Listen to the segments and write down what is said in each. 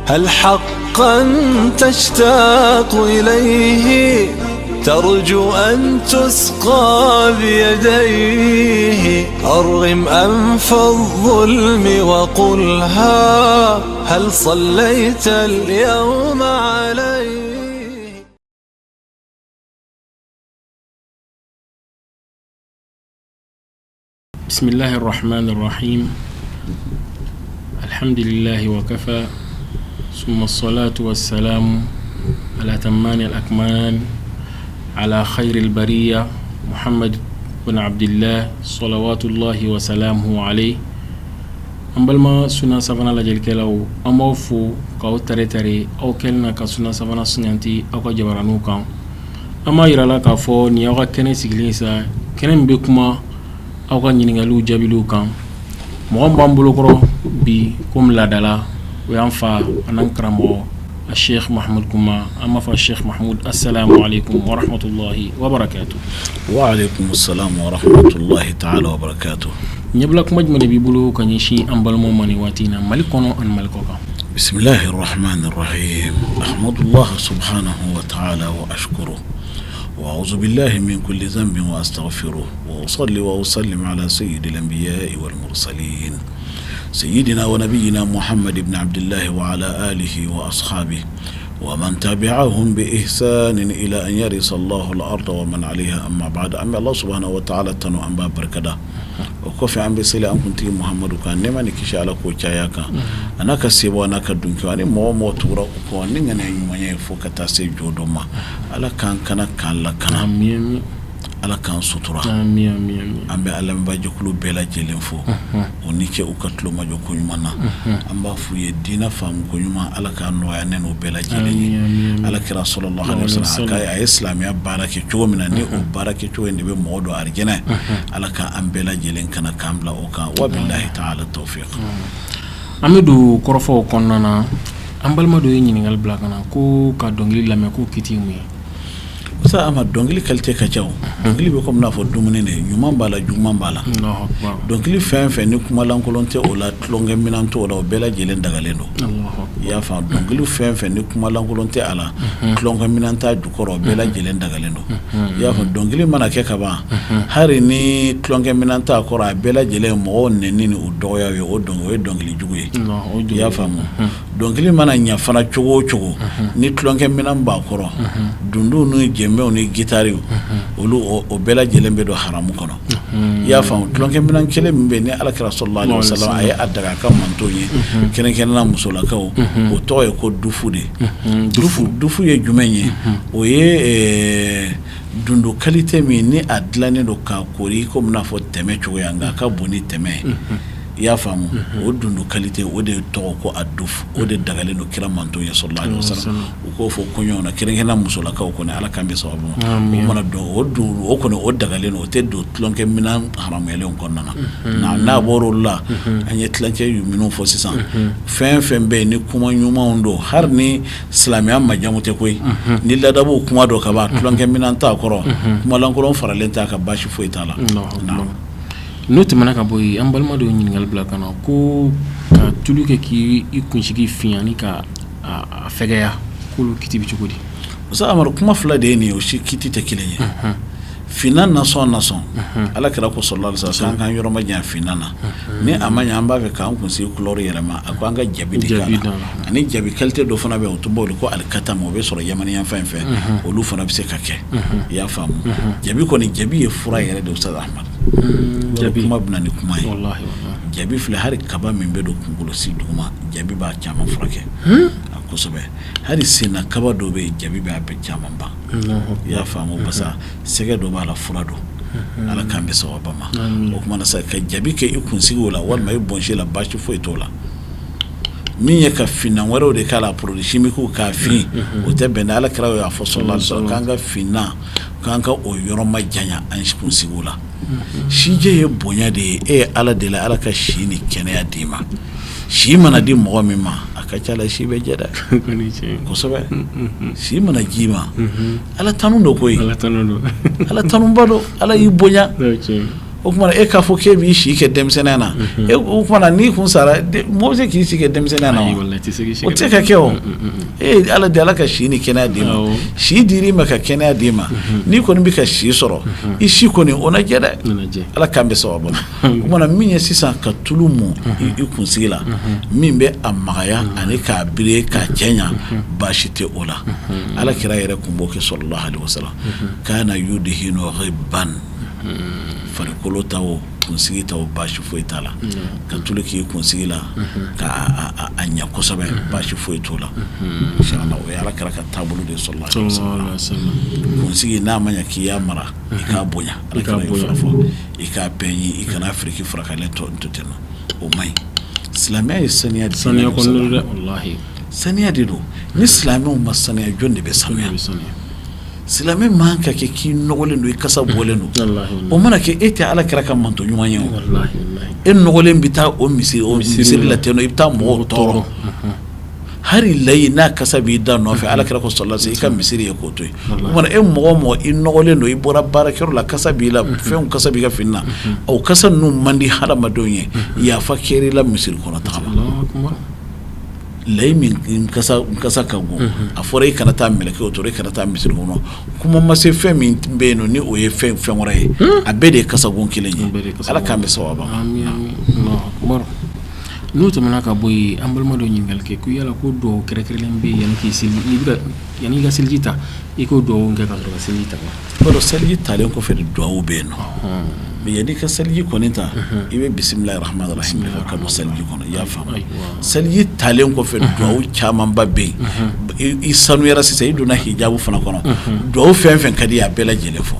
هل حقا تشتاق إليه؟ ترجو أن تسقى بيديه؟ أرغم أنف الظلم وقلها هل صليت اليوم عليه؟ بسم الله الرحمن الرحيم الحمد لله وكفى ثم الصلاة والسلام على تمان الأكمال على خير البرية محمد بن عبد الله صلوات الله وسلامه عليه. An balima Suna Savana lajɛlikɛlaw, an b'aw fo k'aw tare tare aw kɛlen na ka Suna Savana suganti aw ka jabaraninw kan. An b'a yira la k'a fɔ nin y'aw ka kɛnɛ sigilen sa, kɛnɛ min bɛ kuma aw ka ɲininkaliw jaabiliw kan. Mɔgɔ min b'an bolokɔrɔ bi komi laadala, o y'an fa an'an karamɔgɔ a Sheikh Mahmud Kuma. An b'a fɔ Sheikh Mahmud, assalamu alaikum wa rahmatullahi wa barakatuh. Wa alaikum salam wa rahmatullahi ta'ala wa barakatuh. Ɲɛbila kuma jumɛn de b'i bolo ka ɲɛsin an balimaw ma nin waati in na, Mali kɔnɔ ani Mali kɔ kan? Bismillahir rahmanir rahim. Ahmadullah subhanahu wa ta'ala wa ashkuru. Wa a'udhu billahi min kulli dhanbin wa astaghfiruh. Wa usalli wa usallim ala sayyidil anbiya'i wal mursalin. Sayyidina wa nabiyyina Muhammad ibn Abdullah wa ala alihi wa ashabihi wa man tabi'ahum bi ihsanin ila an yarisa Allahu al-arda wa man 'alayha, amma ba'd. An bɛ Allah subhanahu wa ta'ala tanu, an b'a barikada. O kɔfɛ, an bɛ seli an kuntigi Muhamadu kan, nɛɛma ni kisi, Ala k'o caya kan, a n'a ka sebaw, n'a ka dunkew, ani mɔgɔ o mɔgɔ tugura u kɔ ni ŋaniya ɲumanya ye fo ka taa se jɔ dɔ ma. Ala k'an kana, k'an lakana, Ala k'an sutura. An bɛ an lamɛnbaajɛkulu bɛɛ lajɛlen fo, u ni ce u ka tulomajɔ ko ɲuman na. An b'a f'u ye, diinɛ faamu ko ɲuman, Ala k'a nɔgɔya ne n'u bɛɛ lajɛlen ye. Ala kira sallallahu alaihi wasallam, a ye silamɛya baara kɛ cogo min na, ni o baara kɛ cogo in de bɛ mɔgɔ don arijɛnɛ, Ala k'an bɛɛ lajɛlen kana k'an bila o kan. Wa billahi ta'ala tawfiq. An bɛ don kɔrɔfɔw kɔnɔna na. An balima dɔ ye ɲininkali bila ka na ko ka dɔnkili lamɛn, ko kiti mun ye? Sa a ma, dɔnkili qualité ka ca. Dɔnkili bɛ komi n'a fɔ dumuni de, ɲuman b'a la, juguman b'a la. Dɔnkili fɛn fɛn ni kumalankolon tɛ o la, tulonkɛ minɛn t'o la, o bɛɛ lajɛlen dagalen don. I y'a faamu? Dɔnkili fɛn fɛn ni kumalankolon tɛ a la, tulonkɛ minɛn t'a jukɔrɔ, o bɛɛ lajɛlen dagalen don. I y'a faamu? Dɔnkili mana kɛ ka ban, hali ni tulonkɛ minɛn t'a kɔrɔ, a bɛɛ lajɛlen mɔgɔw nɛni ni u dɔgɔya ye, o o ye dɔnkili jugu ye. I y'a faamu? Dɔnkili mana ɲɛ fana cogo o cogo, ni tulonkɛ minɛn b'a kɔrɔ, dunduw ni jɛnbɛw ni gitariw, olu o bɛɛ lajɛlen bɛ don haramu kɔnɔ. I y'a faamu? Tulonkɛ minɛn kelen min bɛ ni Ala kira sallallahu alaihi wasallam a ye a daga a ka mantɔn ye, kɛrɛnkɛrɛnnenya musolakaw, o tɔgɔ ye ko dufu de. Dufu, dufu ye jumɛn ye? O ye dundu qualité min ni a dilannen don k'a koori komi n'a fɔ tɛmɛ cogoya, nka a ka bon ni tɛmɛ ye. I y'a faamu? O dundu qualité, o de tɔgɔ ko a dufu. O de dagalen don kira mantɔn ye sallallahu alaihi wasallam u k'o fɔ kɔɲɔw na, kɛrɛnkɛrɛnnenya musolakaw kɔni. Ala k'an bɛn sababu ma. O mana don, o dun o kɔni, o dagalen don, o tɛ don tulonkɛ minɛn haramuyalenw kɔnɔna na. N'a bɔra olu la, an ye tilancɛ minnu fɔ sisan, fɛn fɛn bɛ yen ni kuma ɲumanw don, hali ni silamɛya majamu tɛ koyi, ni ladabu kuma don ka ban, tulonkɛ minɛn t'a kɔrɔ, kumalankolon faralen t'a kan, baasi foyi t'a la. N'o tɛmɛna ka bɔ yen, an balima dɔ ye ɲininkali bila ka na ko ka tulu kɛ k'i kunsigi fin ani ka a fɛgɛya, k'olu kiti bɛ cogo di? Sa Amadu, kuma fila de ye nin ye, o si kiti tɛ kelen ye. Finnan nasɔn nasɔn, Ala kira ko sallallahu alaihi wasallam k'an yɔrɔ majanya finnan na. Ni a ma ɲɛ an b'a fɛ k'an kunsigi couleur yɛlɛma, a ko an ka jabi de k'a la. Ani jabi qualité dɔ fana bɛ yen, o tun b'o ko alikatama, o bɛ sɔrɔ Yamani yanfan in fɛ, olu fana bɛ se ka kɛ. I y'a faamu? Jabi kɔni, jabi ye fura yɛrɛ de, Ustaz Ahmad. Jabi kuma bɛ na ni kuma ye. Jabi filɛ, hali kaba min bɛ don kunkolo si duguma, jabi b'a caman furakɛ a kosɛbɛ. Hali senna kaba dɔ bɛ yen, jabi b'a bɛɛ caman ban. I y'a faamu? Parce que sɛgɛ dɔ b'a la, fura don. Ala k'an bɛn sawaba ma. O kuma na sa, ka jabi kɛ i kunsigi la walima i bɔnsi la, baasi foyi t'o la. Min ye ka finnan wɛrɛw de k'a la, produit chimique k'a fin, o tɛ bɛn. Ala kira y'a fɔ sallallahu alaihi wasallam k'an ka finnan, k'an ka o yɔrɔ majanya an kunsigiw la. Sijɛ ye bonya de ye. E ye Ala deli, Ala ka si ni kɛnɛya d'i ma. Si mana di mɔgɔ min ma, a ka ca la, si bɛ jɛ dɛ, kosɛbɛ. Si mana d'i ma, Ala tanu don koyi, Ala tanuba don, Ala y'i bonya. O tuma e k'a fɔ k'e b'i si kɛ denmisɛnninya na, o tuma n'i kun sara, mɔgɔ bɛ se k'i si kɛ denmisɛnninya na? O tɛ se ka kɛ. O e Ala de, Ala ka si ni kɛnɛya d'i ma. Si dir'i ma ka kɛnɛya d'i ma, n'i kɔni bɛ ka si sɔrɔ, i si kɔni o na jɛ dɛ. Ala k'an bɛn sababu ma. O tuma min ye sisan ka tulu mu i kunsigi la, min bɛ a magaya ani k'a biri k'a cɛɲa, baasi tɛ o la. Ala kira yɛrɛ tun b'o kɛ, sallallahu alaihi wasallam, kana yudhinu ghibban. Farikolo ta o, kunsigi ta o, baasi foyi t'a la. Ka tulu k'i kunsigi la ka a ɲɛ kosɛbɛ, baasi foyi t'o la, inshallah. O ye Ala kira ka taabolo de, sallallahu alaihi wasallam. Kunsigi, n'a ma ɲɛ k'i y'a mara, i k'a bonya. Ala kira y'o fana fɔ. I k'a pɛɲi, i kana firiki farakalen to ten nɔ, o man ɲi. Silamɛya ye saniya de, saniya kɔni don dɛ, walahi. Saniya de don. Ni silamɛw ma saniya, jɔn de bɛ sanuya? Silamɛ man ka kɛ k'i nɔgɔlen don, i kasa bɔlen don. O mana kɛ, e tɛ Ala kira ka manto ɲuman ye. E nɔgɔlen bɛ taa o misiri la ten, i bɛ taa mɔgɔw tɔɔrɔ. Hali layi n'a kasa b'i da nɔfɛ, Ala kira ko sallallahu alaihi wasallam, i ka misiri ye k'o to yen. O kumana e mɔgɔ o mɔgɔ, i nɔgɔlen don, i bɔra baarakɛyɔrɔ la, kasa b'i la, fɛnw kasa b'i ka fini na, o kasa ninnu man di hadamadenw ye. Yafa kɛra i la misiri kɔnɔ tagama. Layi min kasa ka go, a fɔra i kana taa mɛlɛkɛw tɔɔrɔ, i kana taa misiri kɔnɔ. Kuma ma se fɛn min bɛ yen ni o ye fɛn wɛrɛ ye, a bɛɛ de ye kasago kelen ye. Ala k'an bɛn sawaba ma. N'o tɛmɛna ka bɔ yen, an balima dɔ ɲininkali kɛ ko yala ko dugawu kɛrɛnkɛrɛnlen bɛ yen yanni i ka seliji ta, i k'o dugawu kɛ ka sɔrɔ ka seliji ta wa? B'a dɔn, seliji talen kɔfɛ de dugawu bɛ yen nɔ. Mais yanni i ka seliji kɔni ta, i bɛ bisimilahi rahmani rahim de fɔ ka don seliji kɔnɔ. I y'a faamu? Seliji talen kɔfɛ, dugawu camanba bɛ yen. I sanuyara sisan, i donna hijabu fana kɔnɔ, dugawu fɛn fɛn ka di i ye, a bɛɛ lajɛlen fɔ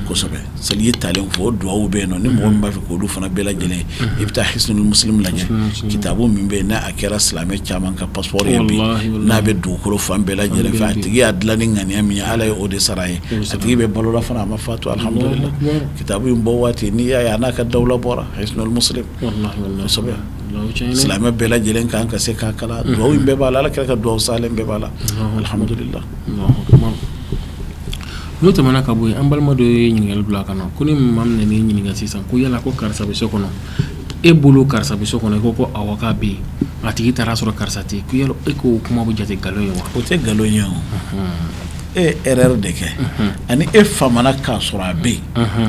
kosɛbɛ. Seliji talen kɔfɛ, o dugawu bɛ yen nɔ. Ni mɔgɔ min b'a fɛ k'olu fana bɛɛ lajɛlen, i bɛ taa Hisnul Muslim lajɛ, kitabu min bɛ yen n'a kɛra silamɛ caman ka passeport ye bi, n'a bɛ dugukolo fan bɛɛ lajɛlen fɛ. A tigi y'a dilan ni ŋaniya min ye, Ala ye o de sara ye. A tigi bɛ balo la fana, a ma fatu, alhamdulillah. Kitabu in bɔ waati, n'i y'a ye, a n'a ka dawula bɔra. Hisnul Muslim kosɛbɛ, silamɛ bɛɛ lajɛlen kan ka se k'a kalan. Dugawu in bɛɛ b'a la, Ala kira ka dugawu salen bɛɛ b'a la, alhamdulillah. N'o tɛmɛna ka bɔ yen, an balima dɔ ye ɲininkali bila ka na ko ni maa min nana i ɲininka sisan ko yala ko karisa bɛ so kɔnɔ, e bolo karisa bɛ so kɔnɔ, i ko ko awɔ k'a bɛ yen, a tigi taara sɔrɔ karisa tɛ yen, ko yala e k'o kuma bɛ jate nkalon ye wa? O tɛ nkalon ye o. E ye erreur de kɛ, ani e famana k'a sɔrɔ a bɛ yen.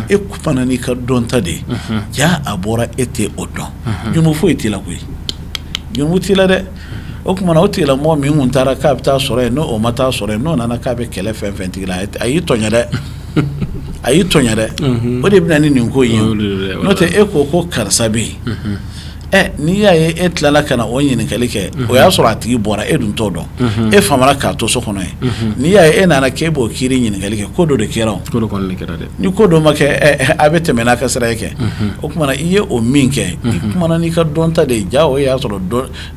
E kumana n'i ka dɔnta de ye, ja a bɔra, e tɛ o dɔn. Jurumu foyi t'i la koyi, jurumu t'i la dɛ. O tuma na, o tigilamɔgɔ min kun taara k'a bɛ taa sɔrɔ yen, n'o ma taa sɔrɔ yen, n'o nana k'a bɛ kɛlɛ fɛn fɛn tigi la, a y'i tɔɲɔ dɛ, a y'i tɔɲɔ dɛ. O de bɛ na ni nin ko in ye. N'o tɛ, e ko ko karisa bɛ yen ɛ, n'i y'a ye e tilala ka na o ɲininkali kɛ, o y'a sɔrɔ a tigi bɔra, e dun t'o dɔn, e famana k'a to so kɔnɔ yen. N'i y'a ye e nana k'e b'o kiiri ɲininkali kɛ, ko dɔ de kɛra. Ni ko dɔ ma kɛ, a bɛ tɛmɛ n'a ka sira ye kɛ. O tuma na, i ye o min kɛ, i kumana n'i ka dɔnta de ye, ja o y'a sɔrɔ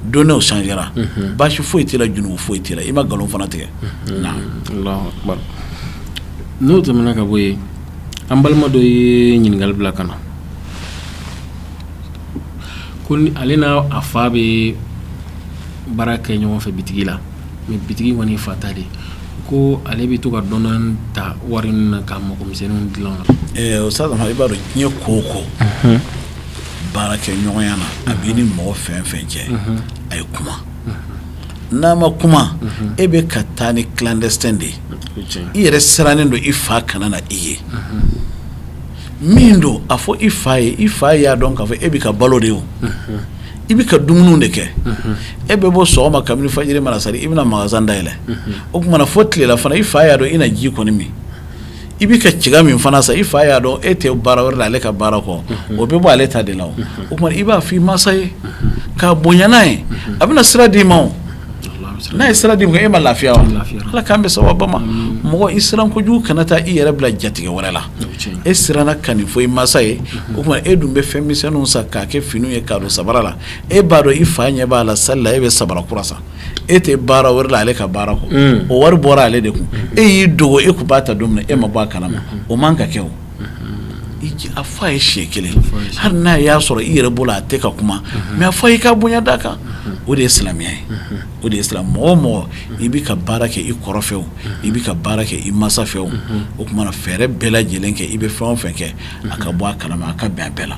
données changera. Baasi foyi t'i la, jurumu foyi t'i la, i ma nkalon fana tigɛ. N'o tɛmɛna ka bɔ yen, an balima dɔ ye ɲininkali bila ka na ko ale n'a a fa bɛ baara kɛ ɲɔgɔn fɛ bitigi la, mais bitigi kɔni fa ta de, ko ale bɛ to ka dɔɔnin ta wari na ka magomisɛnninw dilan. O sa, i b'a dɔn, diɲɛ ko o ko, baara kɛ ɲɔgɔnya na, a b'i ni mɔgɔ fɛn fɛn cɛ, a ye kuma. N'a ma kuma, e bɛ ka taa ni clandestin de ye. I yɛrɛ sirannen don i fa kana na i ye min don, a fɔ i fa ye. I fa y'a dɔn k'a fɔ e bɛ ka balo de ye, o i bɛ ka dumuni de kɛ. E bɛ bɔ sɔgɔma kabini fajiri mana sali, i bɛna magasin dayɛlɛ. O tuma na, fo tilela fana, i fa y'a dɔn i na ji kɔni min. I bɛ ka ciga min fana san, i fa y'a dɔn e tɛ baara wɛrɛ la ale ka baara kɔ, o bɛ bɔ ale ta de la. O tuma i b'a fɔ i masa ye k'a bonya n'a ye, a bɛna sira d'i ma. N'a ye sira d'i ma, e ma lafiya wa? Ala k'an bɛn sababu ma. Mɔgɔ, i siran kojugu kana taa i yɛrɛ bila jatigɛ wɛrɛ la. E siranna ka nin fɔ i masa ye, o tuma e dun bɛ fɛn misɛnninw san k'a kɛ finiw ye k'a don sabara la. E b'a dɔn i fa ɲɛ b'a la sali la, e bɛ sabara kura san. E tɛ baara wɛrɛ la ale ka baara kɔ, o wari bɔra ale de kun. E y'i dogo, e kun b'a ta don min na, e ma bɔ a kalama. O man ka kɛ. O A fɔ a ye siɲɛ kelen, hali n'a y'a sɔrɔ i yɛrɛ bolo a tɛ ka kuma, mais a fɔ i ka bonya d'a kan. O de ye silamɛya ye, o de ye silamɛ. Mɔgɔ o mɔgɔ, i bɛ ka baara kɛ i kɔrɔ fɛ o, i bɛ ka baara kɛ i masa fɛ o, o tuma na fɛɛrɛ bɛɛ lajɛlen kɛ, i bɛ fɛn o fɛn kɛ, a ka bɔ a kalama, a ka bɛn a bɛɛ la.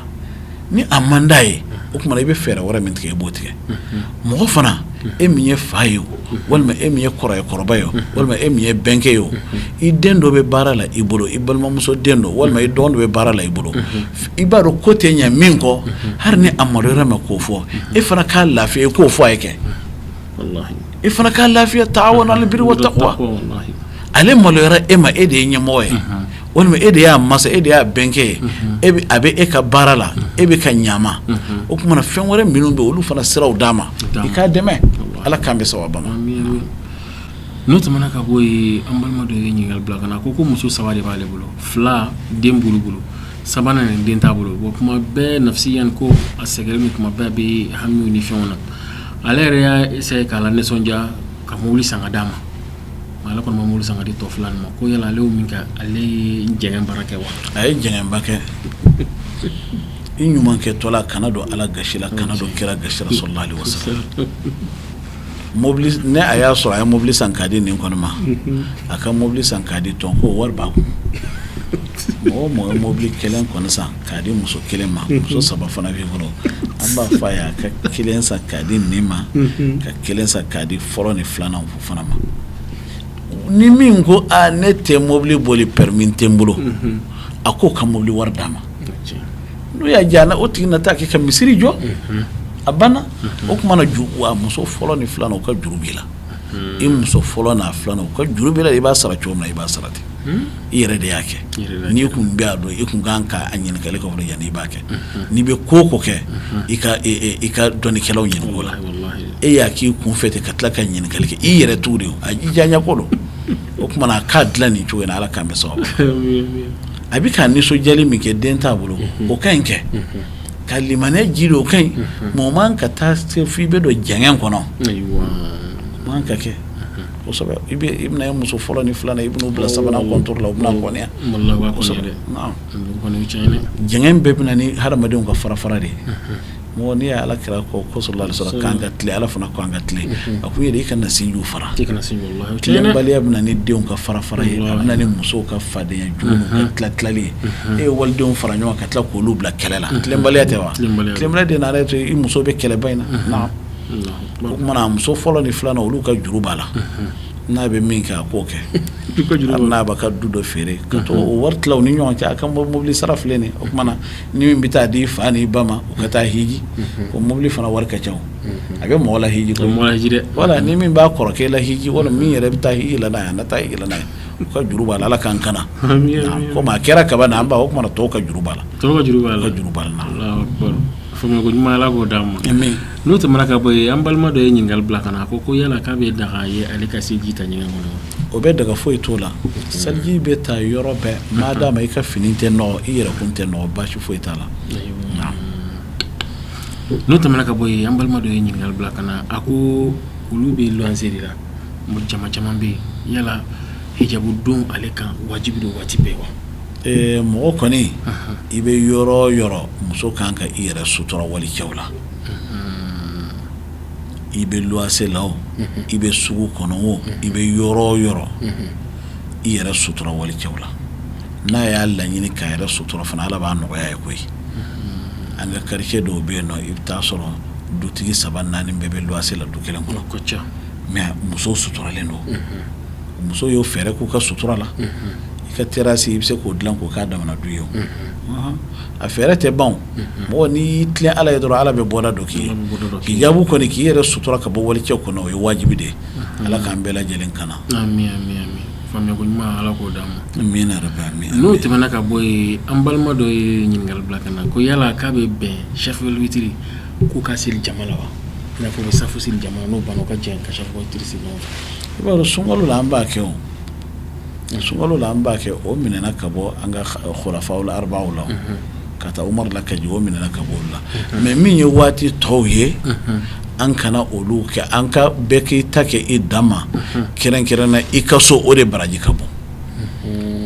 Ni a man d'a ye, o tuma na i bɛ fɛɛrɛ wɛrɛ min tigɛ, i b'o tigɛ. Mɔgɔ fana, e min ye fa ye o, walima e min ye kɔrɔ kɔrɔba ye o, walima e min ye bɛnkɛ ye o, i den dɔ bɛ baara la i bolo, i balimamuso den dɔ, walima i dɔgɔnin dɔ bɛ baara la i bolo, i b'a dɔn ko tɛ ɲɛ min kɔ, hali ni a maloyara ma k'o fɔ, e fana k'a lafiya, i k'o fɔ a ye kɛ, i fana k'a lafiya. Taawanu alal birri wa taqwa. Ale maloyara e ma, e de ye ɲɛmɔgɔ ye, walima e de y'a masa, e de y'a bɛnkɛ ye, a bɛ e ka baara la, e bɛ ka ɲa ma. O tuma na fɛn wɛrɛ minnu bɛ, olu fana siraw d'a ma, i k'a dɛmɛ. Ala k'an bɛn sawaba ma. N'o tɛmɛna ka bɔ yen, an balima dɔ ye ɲininkali bila ka na ko muso saba de b'ale bolo, fila den b'olu bolo, sabanan nin den t'a bolo. Bon, kuma bɛɛ nafsiyan ko a sɛgɛnnen don, kuma bɛɛ a bɛ hami ni fɛnw na. Ale yɛrɛ y'a essayer k'a la nisɔndiya ka mobili san ka d'a ma. Ale kɔni ma mobili san ka di tɔ fila ma. Ko yala ale min kɛ, ale ye jɛngɛ baara kɛ wa? A ye jɛngɛba kɛ. I ɲuman kɛtɔ la, kana don Ala gasi la, kana don kira gasi la, sallallahu alaihi wasallam. Mobili, ne a y'a sɔrɔ a ye mobili san k'a di nin kɔni ma, a ka mobili san k'a di tɔn ko wari b'a kun. Mɔgɔ o mɔgɔ ye mobili kelen kɔni san k'a di muso kelen ma, muso saba fana b'i bolo, an b'a fɔ a ye a ka kelen san k'a di nin ma, ka kelen san k'a di fɔlɔ ni filanan fana ma. Ni min ko aa ne tɛ mobili boli, permis tɛ n bolo, a k'o ka mobili wari d'a ma. N'o y'a diya o tigi na taa kɛ ka misiri jɔ, a banna. O tuma na a muso fɔlɔ ni filanan, u ka juru b'i la. I muso fɔlɔ n'a filanan, u ka juru b'i la. I b'a sara cogo min na, i b'a sara ten. I yɛrɛ de y'a kɛ. N'i kun bɛ a dɔn, i kun kan k'a ɲininkali kɛ fɔlɔ yanni i b'a kɛ. N'i bɛ ko o ko kɛ, i ka dɔnnikɛlaw ɲininka o la. E y'a k'i kun fɛ ten ka tila ka ɲininkali kɛ i yɛrɛ tugu de, a diyaɲɛ ko don. O tuma na a k'a dilan nin cogo in na. Ala k'an bɛn sababu. A bɛ ka nisɔndiyali min kɛ, den t'a bolo, o ka ɲi kɛ ka limaniya ji o ka ɲi. Mɔgɔ man ka taa se f'i bɛ don jɛngɛ kɔnɔ, man ka kɛ kosɛbɛ. I bɛna ye muso fɔlɔ ni filanan, i bɛn'u bila sabanan contre la, u bɛna kɔniya kosɛbɛ. Jɛngɛ bɛɛ bɛ na ni hadamadenw ka fara fara de ye. Mɔgɔ n'i ye Ala kira ko sallallahu alaihi wasallam k'an ka tilen, Ala fana ko an ka tilen. A ko i yɛrɛ i kana sinjiw fara. Tilenbaliya bɛ na ni denw ka fara fara ye, a bɛ na ni musow ka fadenya jugu ka tila tilali ye. E ye walidenw fara ɲɔgɔn kan ka tila k'olu bila kɛlɛ la, tilenbaliya tɛ wa? Tilenbaliya de nana to i muso bɛ kɛlɛba in na. O tuma na muso fɔlɔ ni filanan, olu ka juru b'a la. N'a bɛ min kɛ, a k'o kɛ. Hali n'a b'a ka du dɔ feere ka to o wari tila u ni ɲɔgɔn cɛ, a ka mobili sara filɛ nin. O tuma na ni min bɛ taa di fa ni ba ma, u ka taa hiji. O mobili fana wari ka ca, a bɛ mɔgɔ la hiji wala ni min b'a kɔrɔkɛ la hiji, wala min yɛrɛ bɛ taa hiji la n'a ye, a na taa hiji la n'a ye. U ka juru b'a la. Ala k'an kana komi a kɛra kaban na, an ba o tuma na tɔw ka juru b'a la. Tɔw ka juru b'a la. Juru b'a la. Faamuyako ɲuman, Ala k'o d'an ma. N'o tɛmɛna ka bɔ yen, an balima dɔ ye ɲininkali bila ka na. A ko yala k'a bɛ daga ye ale ka seliji ta ɲɛgɛn kɔnɔ? O bɛ daga, foyi t'o la. Seliji bɛ ta yɔrɔ bɛɛ, madama i ka fini tɛ nɔgɔ, i yɛrɛ kun tɛ nɔgɔ, baasi foyi t'a la. N'o tɛmɛna ka bɔ yen, an balima dɔ ye ɲininkali bila ka na. A ko olu bɛ luwanse de la, jama caman bɛ yen. Yala hijabu don ale kan wajibi don waati bɛɛ wa? Mɔgɔ kɔni, i bɛ yɔrɔ o yɔrɔ, muso kan ka i yɛrɛ sutura walicɛw la. I bɛ luwanse la o, i bɛ sugu kɔnɔ o, i bɛ yɔrɔ o yɔrɔ, i yɛrɛ sutura walicɛw la. N'a y'a laɲini k'a yɛrɛ sutura fana, Ala b'a nɔgɔya ye koyi. An ka quartier dɔw bɛ yen nɔ, i bɛ taa sɔrɔ dutigi saba naani bɛɛ bɛ luwanse la du kelen kɔnɔ, mais musow suturalen don. Muso y'o fɛɛrɛ k'u ka sutura la. I ka terrasse, i bɛ se k'o dilan k'o k'a damana du ye. A fɛɛrɛ tɛ ban. Mɔgɔ n'i y'i tilen Ala ye dɔrɔn, Ala bɛ bɔda dɔ k'i ye. Hijabu kɔni, k'i yɛrɛ sutura ka bɔ walicɛw kɔnɔ, o ye wajibi de ye. Ala k'an bɛɛ lajɛlen kana. Faamuyako ɲuman, Ala k'o d'an ma. Amiina rabi, amiina. N'o tɛmɛna ka bɔ yen, an balima dɔ ye ɲininkali bila ka na ko yala k'a bɛ bɛn shafi wal witiri k'u ka seli jama la wa? I n'a fɔ u bɛ safo seli jama la, n'o banna u ka jɛ ka shafi wal witiri seli ɲɔgɔn fɛ. I b'a dɔn, sunkalo la an b'a kɛ o. Sunkalo la an b'a kɛ. O minɛna ka bɔ an ka khulafaw la arba'u la, ka taa Umaru la ka jigin, o minɛna ka bɔ olu la. Mais min ye waati tɔw ye, an kana olu kɛ. An ka bɛɛ k'i ta kɛ i dan ma, kɛrɛnkɛrɛn na i ka so, o de baraji ka bon.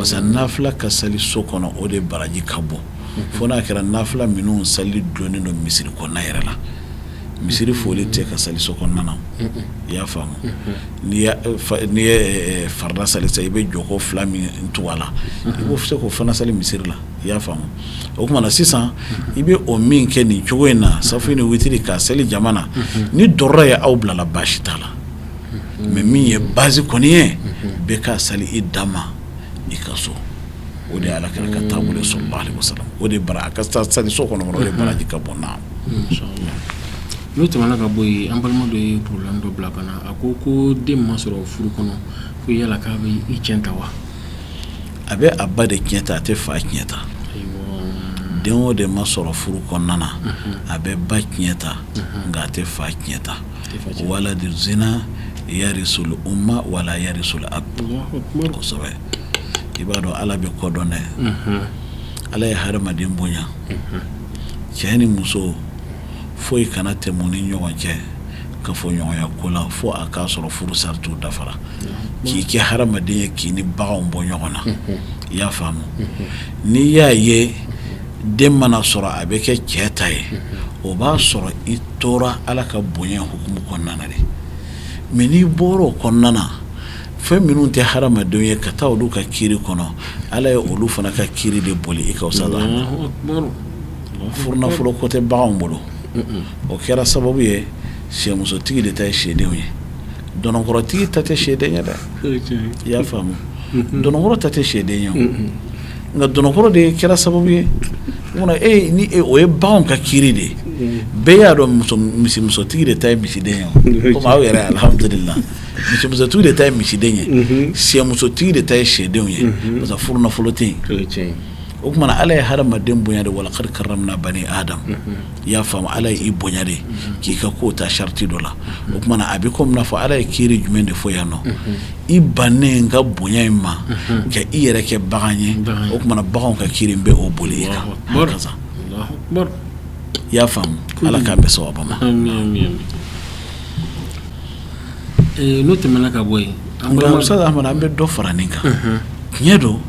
Parce que nafila ka sali so kɔnɔ, o de baraji ka bon, fo n'a kɛra nafila minnu sali dulonnen don misiri kɔnɔna yɛrɛ la. Misiri foli tɛ ka sali so kɔnɔna na, i y'a faamu? N'i ye farida sali sisan, i bɛ jɔko fila min tugu a la, i b'o se k'o fana sali misiri la, i y'a faamu? O tuma na sisan, i bɛ o min kɛ nin cogo in na, safu ni witiri ka seli jama na, ni dɔrɔrɔ ye aw bilala, baasi t'a la. Mais min ye base kɔni ye, bɛɛ ka sali i dan ma i ka so. O de ye Ala kira ka taabolo sallallahu alaihi wasallam. O de bara a ka sali so kɔnɔ, o de baraji ka bon na. N'o tɛmɛna ka bɔ yen, an balima dɔ ye problème dɔ bila ka na. A ko ko den ma sɔrɔ furu kɔnɔ, ko yala k'a bɛ i tiɲɛ ta wa? A bɛ a ba de tiɲɛ ta, a tɛ fa tiɲɛ ta. Den o de ma sɔrɔ furu kɔnɔna na, a bɛ ba tiɲɛ ta, nka a tɛ fa tiɲɛ ta. Waladu zina yarisul umma wala yarisul ab. Kosɛbɛ. I b'a dɔn, Ala bɛ ko dɔn dɛ. Ala ye hadamaden bonya, cɛ ni muso, foyi kana tɛmɛ ni ɲɔgɔn cɛ kafoɲɔgɔnya ko la, fo a k'a sɔrɔ furu saratiw dafara, k'i kɛ hadamaden ye, k'i ni baganw bɔ ɲɔgɔn na, i y'a faamu? N'i y'a ye den mana sɔrɔ, a bɛ kɛ cɛ ta ye, o b'a sɔrɔ i tora Ala ka bonya hukumu kɔnɔna na de. Mais n'i bɔra o kɔnɔna na, fɛn minnu tɛ hadamadenw ye, ka taa olu ka kiiri kɔnɔ, Ala ye olu fana ka kiiri de boli i kan sa. Furunafolo ko tɛ baganw bolo. O kɛra sababu ye, sɛmusotigi de ta ye sɛdenw ye, dɔnɔnkɔrɔtigi ta tɛ sɛden ye dɛ, i y'a faamu? Dɔnɔnkɔrɔ ta tɛ sɛden ye, nka dɔnɔnkɔrɔ de kɛra sababu ye e ni o ye baganw ka kiiri de ye. Bɛɛ y'a dɔn, misimusotigi de ta ye misiden ye. Komi aw yɛrɛ, alhamdulillah, misimusotigi de ta ye misiden ye, sɛmusotigi de ta ye sɛdenw ye, parce que furunafolo tɛ yen. O tuma na, Ala ye hadamaden bonya de, walakad karamna bani adam, i y'a faamu? Ala ye i bonya de k'i ka ko ta sarati dɔ la. O tuma na, a bɛ komi n'a fɔ Ala ye kiiri jumɛn de fɔ yan nɔ? I bannen n ka bonya in ma ka i yɛrɛ kɛ bagan ye, o tuma na baganw ka kiiri bɛ o boli i kan. I y'a faamu? Ala k'an bɛn sawaba ma. N'o tɛmɛna ka bɔ yen, An bɛ dɔ fara nin kan. Tiɲɛ don,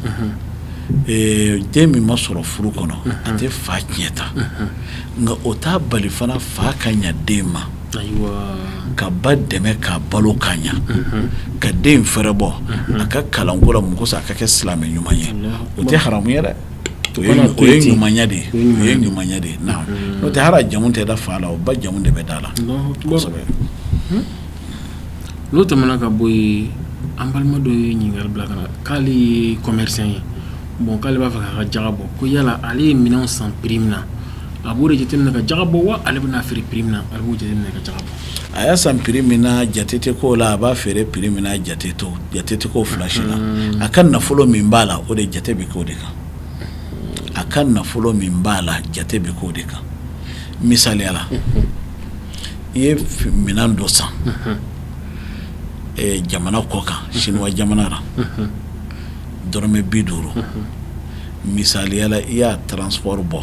den min ma sɔrɔ furu kɔnɔ, a tɛ fa tiɲɛ ta, nka o t'a bali fana fa ka ɲa den ma, ka ba dɛmɛ k'a balo ka ɲa, ka den fɛrɛ bɔ a ka kalanko la, mɔgɔ a ka kɛ silamɛ ɲuman ye. O tɛ haramu ye dɛ, o ye ɲumanya de ye, o ye ɲumanya de ye. N'o tɛ, hali jamu tɛ da fa la, o ba jamu de bɛ da la. Kosɛbɛ. N'o tɛmɛna ka bɔ yen, an balima dɔ ye ɲininkali bila ka na k'ale ye commerçant ye. Bon, k'ale b'a fɛ k'a ka jaga bɔ. Ko yala ale ye minɛnw san prix min na, a b'o de jateminɛ ka jaga bɔ wa, ale bɛna feere prix min na, ale b'o jateminɛ ka jaga bɔ? A y'a san prix min na, jate tɛ k'o la. A b'a feere prix min na, jate tɛ k'o fila si la. A ka nafolo min b'a la, o de jate bɛ k'o de kan. A ka nafolo min b'a la, jate bɛ k'o de kan. Misaliya la, i ye minɛn dɔ san jamana kɔ kan, Siniwa jamana la, dɔrɔmɛ 50. Misaliya la, i y'a transport bɔ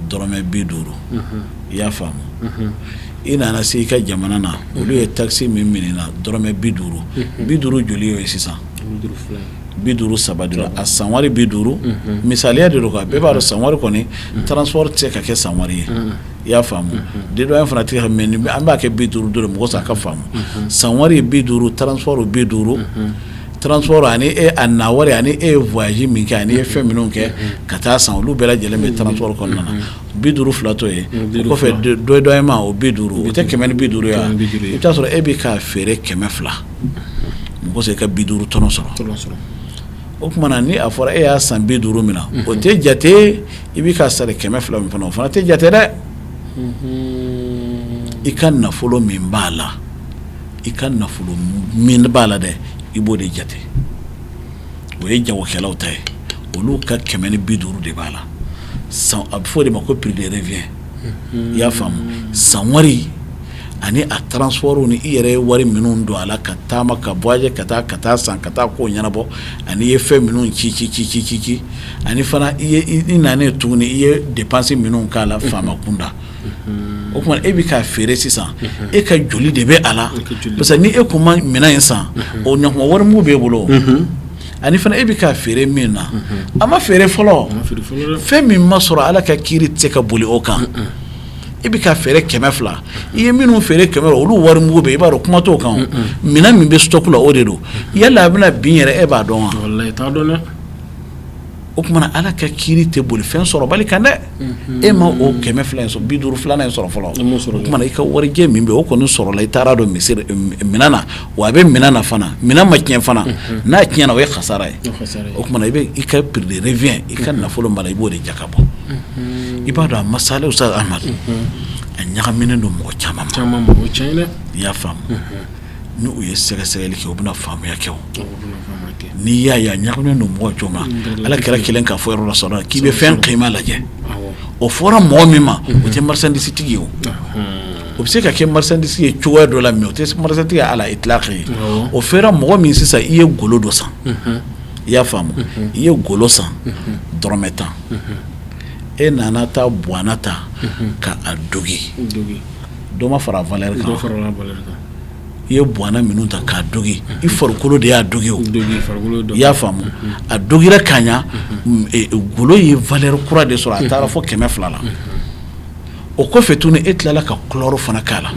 dɔrɔmɛ 50, i y'a faamu? I nana se i ka jamana na, olu ye taxe min minɛ na, dɔrɔmɛ 50. 50 joli ye sisan? 53 de. A san wari 50, misaliya de don, bɛɛ b'a dɔn san wari kɔni, transport tɛ se ka kɛ san wari ye, i y'a faamu? Dédouane fana tɛ, mais an b'a kɛ 50 dɔrɔn, mɔgɔ sa ka faamu. San wari ye 50, transport 50, transport ani e a na wari, ani e ye voyage min kɛ, ani e ye fɛn minnu kɛ ka taa san, olu bɛɛ lajɛlen bɛ transport kɔnɔna na, 52 to ye. O kɔfɛ, dédouanement o 50, o tɛ 150 ye wa? I bɛ taa sɔrɔ e bɛ k'a feere 200, mɔgɔ se ka 50 tɔnɔ sɔrɔ. O tuma na, ni a fɔra e y'a san 50 min na, o tɛ jate. I bɛ k'a sara 200 min fana, o fana tɛ jate dɛ. I ka nafolo min b'a la, i ka nafolo min b'a la dɛ, i b'o de jate. O ye jagokɛlaw ta ye, olu ka 150 de b'a la. A bɛ fɔ o de ma ko prix de revient, i y'a faamu? San wari ani a transport ni i yɛrɛ ye wari minnu don a la ka taama, ka voyager, ka taa san, ka taa ko ɲɛnabɔ, ani i ye fɛn minnu ci ci ci ci ci ci, ani fana i ye i nanen tuguni, i ye dépense minnu k'a la faama kunda. O tuma, e bɛ k'a feere sisan, e ka joli de bɛ a la? Parce que ni e kun ma minɛn in san, o ɲɔgɔn wari mugu b'e bolo. Ani fana e bɛ k'a feere min na a ma feere fɔlɔ fɛn min ma sɔrɔ ala ka kiiri tɛ se ka boli o kan e bɛ k'a feere 200 i ye minnu feere 100 olu wari mugu bɛ i b'a dɔn kuma t'o kan minɛn min bɛ stock la o de don yala a bɛna bin yɛrɛ e b'a dɔn wa o tuma ala ka kiiri tɛ boli fɛn sɔrɔbali kan dɛ e ma o 200 in sɔrɔ 50 filanan in sɔrɔ fɔlɔ o tuma i ka warijɛ min bɛ o kɔni sɔrɔla i taara don misiri minɛn na wa a bɛ minɛn na fana minɛn ma tiɲɛ fana n'a tiɲɛna o ye kasara ye o tuma i bɛ i ka prix de revient i ka nafolo mara i b'o de jaka bɔ i b'a dɔn a masala Ustaz Ahmad a ɲagaminen don mɔgɔ caman ma i y'a faamu ni u ye sɛgɛsɛgɛli kɛ u bɛna faamuya kɛ n'i y'a ye a ɲagaminen don mɔgɔ cogo ma ala kira kelen k'a fɔ yɔrɔ la sɔrɔ k'i bɛ fɛn kima lajɛ o fɔra mɔgɔ min ma o tɛ marchandise tigi ye o o bɛ se ka kɛ marchandise ye cogoya dɔ la mais o tɛ marchandise tigi ala itlaq ye o fɔra mɔgɔ min sisan i ye golo dɔ san i y'a faamu i ye golo san dɔrɔmɛ 10 e nana taa buwana ta ka a dogi dɔ ma fara valeur kan i ye buwana minnu ta k'a dogi i farikolo de y'a dogi o i y'a faamu a dogira ka ɲa golo ye valeur kura de sɔrɔ a taara fo 200 la o kɔfɛ tuguni e tilala ka chlore fana k'a la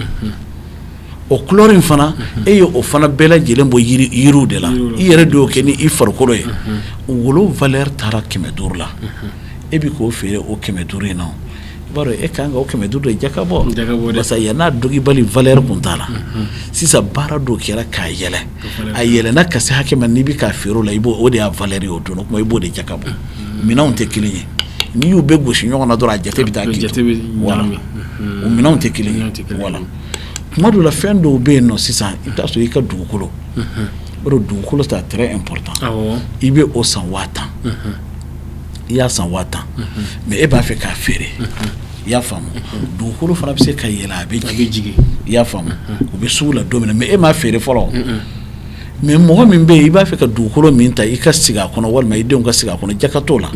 o chlore in fana e ye o fana bɛɛ lajɛlen bɔ yiriw de la i yɛrɛ de y'o kɛ ni i farikolo ye golo valeur taara 500 la e bɛ k'o feere o 500 in na i b'a dɔn e ka kan ka o 500 de jaka bɔ parce que yann'a dogibali valeur kun t'a la sisan baara dɔ kɛra k'a yɛlɛ a yɛlɛnna ka se hakɛ ma n'i bɛ k'a feere o la i b'o o de y'a valeur ye o don o tuma i b'o de jaka bɔ minɛnw tɛ kelen ye n'i y'u bɛɛ gosi ɲɔgɔn na dɔrɔn a jate bɛ taa voilà o minɛnw tɛ kelen ye voilà tuma dɔw la fɛn dɔw bɛ yen nɔ sisan i bɛ taa sɔrɔ i ka dugukolo i b'a dɔn dugukolo c'est très important i bɛ o san 10 000 i y'a san 10 000 mais e b'a fɛ k'a feere i y'a faamu dugukolo fana bɛ se ka yɛlɛ a bɛ jigin i y'a faamu u bɛ sugu la don min na mais e m'a feere fɔlɔ mais mɔgɔ min bɛ yen i b'a fɛ ka dugukolo min ta i ka sigi a kɔnɔ walima i denw ka sigi a kɔnɔ jaka t'o la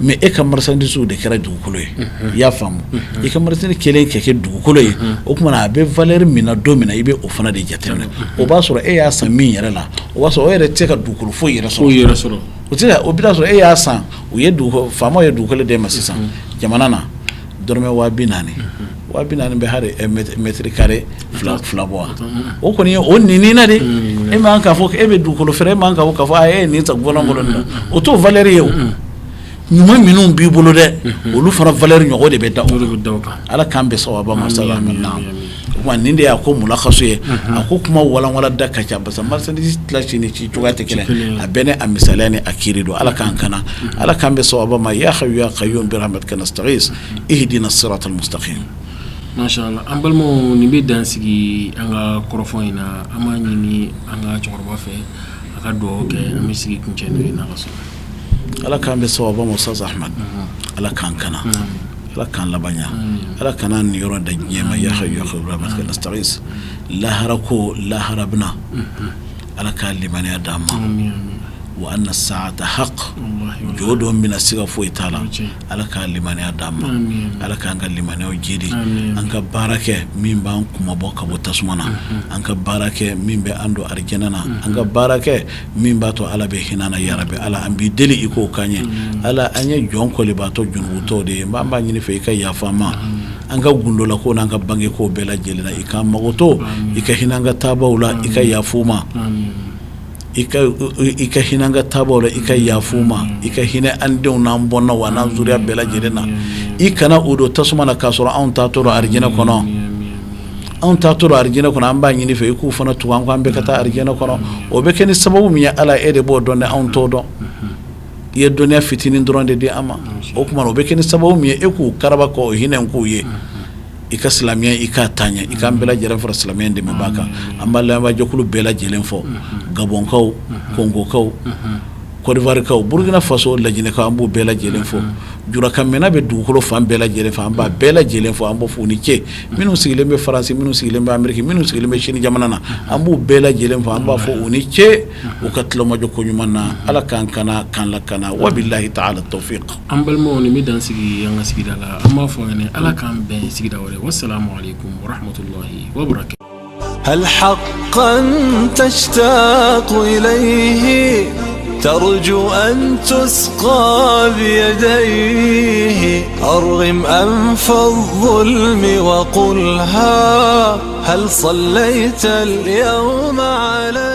mais e ka marchandise de kɛra dugukolo ye i y'a faamu i ka marchandise kɛlen ka kɛ dugukolo ye o tuma na a bɛ valeur min na don min na i bɛ o fana de jateminɛ o b'a sɔrɔ e y'a san min yɛrɛ la o b'a sɔrɔ o yɛrɛ tɛ se ka dugukolo foyi yɛrɛ sɔrɔ o tɛ o bɛ sɔrɔ e y'a san u ye faamaw ye dugukolo d'e ma sisan jamana na dɔrɔmɛ 40 000 40 000 bɛ hali mètre carré fila bɔ wa o kɔni ye o nin na de e man k'a fɔ e bɛ dugukolo feere e man k'a fɔ k'a fɔ e ye nin san gouvernement bolo nin na o t'o valeur ye o ɲuman minnu b'i bolo dɛ olu fana valeur ɲɔgɔn de bɛ da o kan ala k'an bɛn sawaba ma o tuma nin de y'a ko mulakaso ye a ko kuma walanwala da ka ca parce que marchandise tila ci ni ci cogoya tɛ kelen a bɛɛ ni a misaliya ni a kiiri don ala k'an kana ala k'an bɛn sawaba ma ya hayyu ya qayyum bi rahmatika nastaghis ihdina siratal mustaqim Masha Allah an balimaw nin bɛ dan sigi an ka kɔrɔfɔ in na an b'a ɲini an ka cɛkɔrɔba fɛ a ka dugawu kɛ an bɛ sigi kuncɛ n'o ye n'Ala sɔnna ala k'an bɛn sawaba ma Ustaz Ahmad ala k'an kana ala k'an labanya ala kana nin yɔrɔ da diɲɛ ma ya hayyu ya qayyum bi rahmatika nastaghis lahara ko lahara bɛna ala k'a limaniya d'an ma wa anna saata haq jɔ don bɛna siga foyi t'a la ala k'a limaniya d'an ma ala k'an ka limaniyaw jidi an ka baara kɛ min b'an kunmabɔ ka bɔ tasuma na an ka baara kɛ min bɛ an don arijɛnɛ na an ka baara kɛ min b'a to ala bɛ hinɛ na yarabi ala an b'i deli i k'o k'an ye ala an ye jɔn kɔlibaatɔ junubutɔw de ye an b'a ɲini fɛ i ka yafa an ma an ka gundola ko n'an ka bange ko bɛɛ lajɛlen na i k'an magoto i ka hinɛ an ka taabaw la i ka yafa u ma i ka hinɛ an ka taabaw la i ka yafa u ma i ka hinɛ an denw n'an bɔnnaw an'an zuriya bɛɛ lajɛlen na i kana u don tasuma na k'a sɔrɔ anw taatɔ don arijɛnɛ kɔnɔ anw taatɔ don arijɛnɛ kɔnɔ an b'a ɲini fɛ i k'u fana tugu an kɔ an bɛɛ ka taa arijɛnɛ kɔnɔ o bɛ kɛ ni sababu min ye ala e de b'o dɔn dɛ anw t'o dɔn i ye dɔnniya fitinin dɔrɔn de di an ma o tuma o bɛ kɛ ni sababu min ye e k'u karaba k'o hinɛ k'u ye i ka silamɛya i k'a taa ɲɛ i k'an bɛɛ lajɛlen fara silamɛya dɛmɛbaa kan an b'a lamɛnbaajɛkulu bɛɛ lajɛlen fo gabɔnkaw kɔngokaw Kɔdiwarikaw Burukina Faso Lajinɛkaw an b'u bɛɛ lajɛlen fo jurakanmɛnna bɛ dugukolo fan bɛɛ lajɛlen fɛ an b'a bɛɛ lajɛlen fo an b'o fo u ni ce minnu sigilen bɛ Faransi minnu sigilen bɛ Ameriki minnu sigilen bɛ Sini jamana na an b'u bɛɛ lajɛlen fo an b'a fɔ u ni ce u ka tulomajɔ ko ɲuman na Ala k'an kana k'an lakana wabilahi taala tawfiq An balimaw nin bɛ dan sigi an ka sigida la an b'a fɔ aw ɲɛna Ala k'an bɛn sigida wɛrɛ wasalamu aleykum warahmatulahi wabarakatuh هل حقا تشتاق إليه ترجو أن تسقى بيديه. أرغم أنف الظلم وقلها هل صليت اليوم عليه.